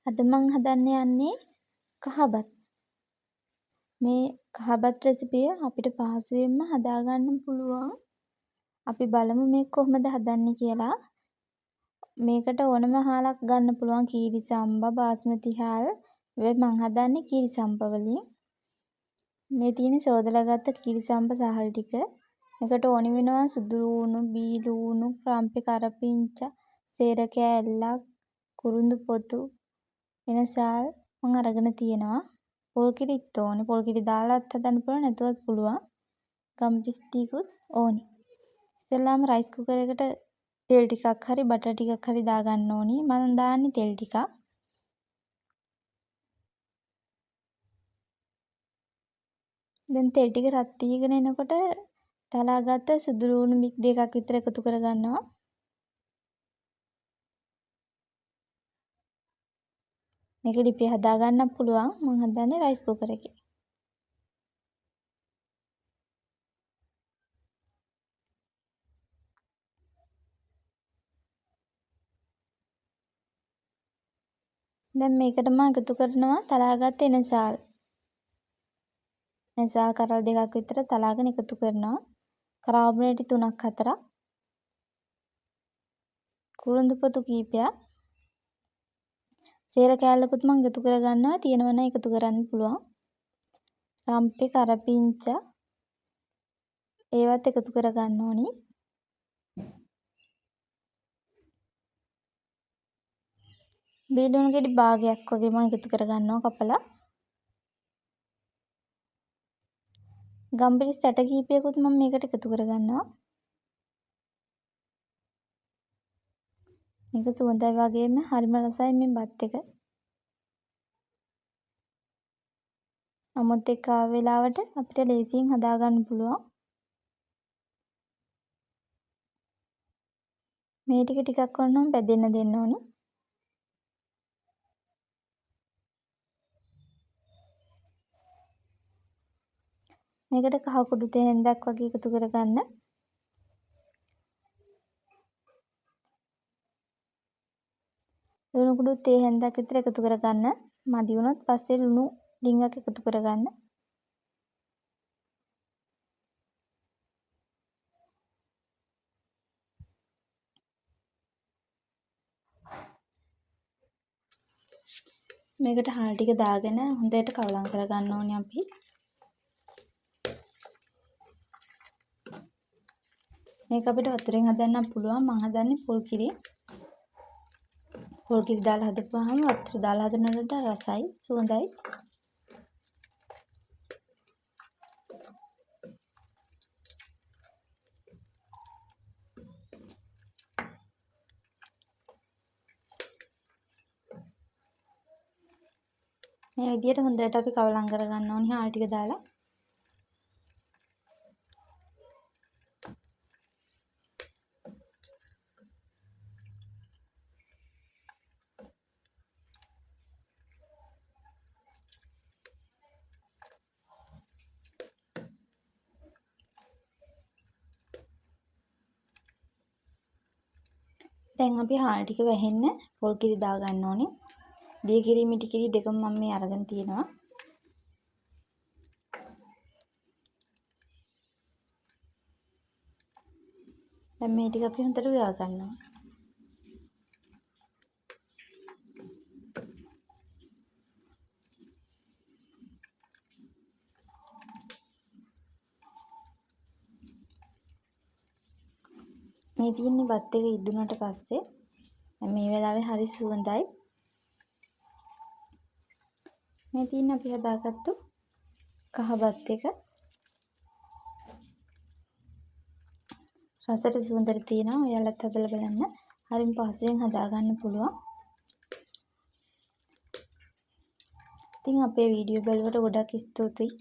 අද මං හදන්න යන්නේ කහබත්. මේ කහබත් රෙසිපිය අපිට පහසුවෙන්ම හදාගන්න පුළුවන්. අපි බලමු මේක කොහොමද හදන්නේ කියලා. මේකට ඕනම හාලක් ගන්න පුළුවන්, කීරි සම්බා, බාස්මති හාල්. හැබැයි මං හදන්නේ කීරි සම්බා වලින්. මේ තියෙන සෝදලා ගත්ත කීරි සම්බා සහල් ටික. මේකට ඕනි වෙනවා සුදු ලූණු, බී ලූණු, රම්පෙ කරපිංචා, සේර කෑල්ලක්, කුරුඳු පොතු, එනසාල් මං අරගෙන තියෙනවා. පොල් කිරිත් ඕනි. පොල් කිරි දාලත් හදන්න පුළුවන්, නැතුවත් පුළුවන්. ගම්මිරිස් ටිකුත් ඕනි. ඉස්සෙල්ලාම රයිස් කුකර් එකට තෙල් ටිකක් හරි බටර් ටිකක් හරි දාගන්න ඕනි. මං දාන්නේ තෙල් ටිකක්. දැන් තෙල් ටික රත් වීගෙන එනකොට තලාගත්ත සුදු ලූණු බික් දෙකක් විතර එකතු කරගන්නවා. මේක ලිපේ හදාගන්නත් පුළුවන්. මං හදන්නේ රයිස් කුකර් එකේ. දැන් මේකට මං එකතු කරනවා තලාගත්ත එනසාල්. එනසාල් කරල් දෙකක් විතර තලාගෙන එකතු කරනවා. කරාබු රෙටි තුනක් හතරක්. කුරුඳු පොතු කීපයක්. සේර කෑල්ලකුත් මං එකතු කරගන්නවා. තියෙනවා නම් එකතු කරන්න පුළුවන්. රම්පෙ කරපිංචා ඒවත් එකතු කරගන්න ඕනි. බීලුණු ගෙඩි භාගයක් වගේ මං එකතු කරගන්නවා කපලා. ගම්මිරිස් ඇට කීපයකුත් මම මේකට එකතු කරගන්නවා. මේක සුවඳයි වගේම හරිම රසයි මේ බත් එක. අමුත් එක්ක ආව වෙලාවට අපිට ලේසියෙන් හදාගන්න පුළුවන්. මේ ටික ටිකක් වුණාම බැදෙන්න දෙන්න ඕනි. මේකට කහ කුඩු තේ හැන්දක් වගේ එකතු කරගන්න. ලුණු කුඩු තේ හැන්දක් විතර එකතු කරගන්න. මදි වුණොත් පස්සේ ලුණු ඩිංගක් එකතු කරගන්න. මේකට හාල් ටික දාගෙන හොඳට කවලම් කරගන්න ඕනේ අපි. මේක අපිට වතුරෙන් හදන්නත් පුළුවන්. මං හදන්නේ පොල් කිරි. පොල් කිරි දාලා හදපුවාම වතුර දාලා හදනකොට රසයි, සුවඳයි. මේ විදියට හොඳට අපි කවලම් කරගන්න ඕනි හාල් ටික දාලා. දැන් අපි හාල් ටික වැහෙන්න පොල් කිරි දාගන්න ඕනේ. දිය කිරි මිටි කිරි දෙකම මම මේ අරගෙන තියෙනවා. දැන් මේ ටික අපි හොඳට උයා ගන්නවා. මේ තියෙන්නේ බත් එක ඉදුණට පස්සේ. දැන් මේ වෙලාවේ හරි සුවඳයි. මේ තියෙන්නේ අපි හදාගත්තු කහ බත් එක. රසට සුවඳට තියෙනවා. ඔයාලත් හදලා බලන්න. හරිම පහසුවෙන් හදාගන්න පුළුවන්. ඉතින් අපේ වීඩියෝ බැලුවට ගොඩක් ස්තුතියි.